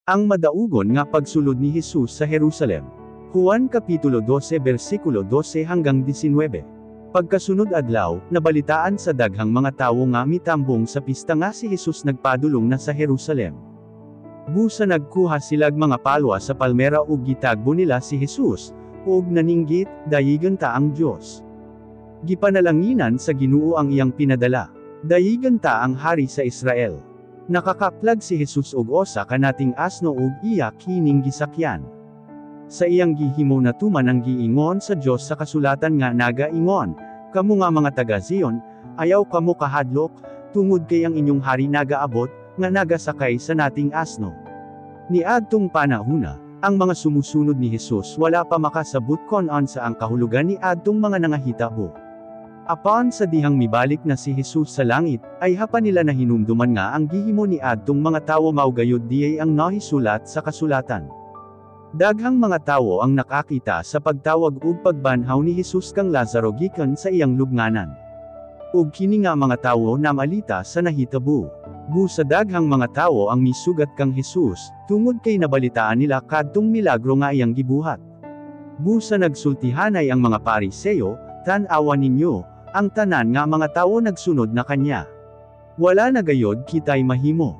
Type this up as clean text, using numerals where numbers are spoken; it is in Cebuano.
Ang madaugon nga pagsulod ni Jesus sa Jerusalem. Juan Kapitulo 12 versikulo 12 hanggang 19. Pagkasunod adlaw, nabalitaan sa daghang mga tawo nga mitambong sa pista nga si Jesus nagpadulong na sa Jerusalem. Busa nagkuha silag mga palwa sa palmera ug gitagbo nila si Jesus, ug naninggit, "Dayigan ta ang Dios. Gipanalanginan sa Ginoo ang iyang pinadala. Dayigan ta ang hari sa Israel." Nakakaplag si Jesus og usa ka nating asno ug iya kining gisakyan. Sa iyang gihimo natuman ang giingon sa Dios sa kasulatan nga nagaingon, "Kamo nga mga taga Zion, ayaw kamo kahadlok, tungod kay ang inyong hari nagaabot, nga nagasakay sa nating asno." Niadtong panahuna, ang mga sumusunod ni Jesus wala pa makasabot kon unsa ang kahulugan ni adtong mga nangahitabo. Apan sa dihang mibalik na si Jesus sa langit, ayha pa nila nahinumduman nga ang gihimo ni adtong mga tawo mao gayud diay ang nahisulat sa kasulatan. Daghang mga tawo ang nakakita sa pagtawag ug pagbanhaw ni Jesus kang Lazaro gikan sa iyang lubnganan. Ug kini nga mga tawo namalita sa nahitabo. Busa daghang mga tawo ang misugat kang Jesus, tungod kay nabalitaan nila kadtong milagro nga iyang gibuhat. Busa nagsultihanay ang mga Pariseo, "Tan-awa ninyo, ang tanan nga mga tawo nagsunod na kanya. Wala na gayod kitay mahimo."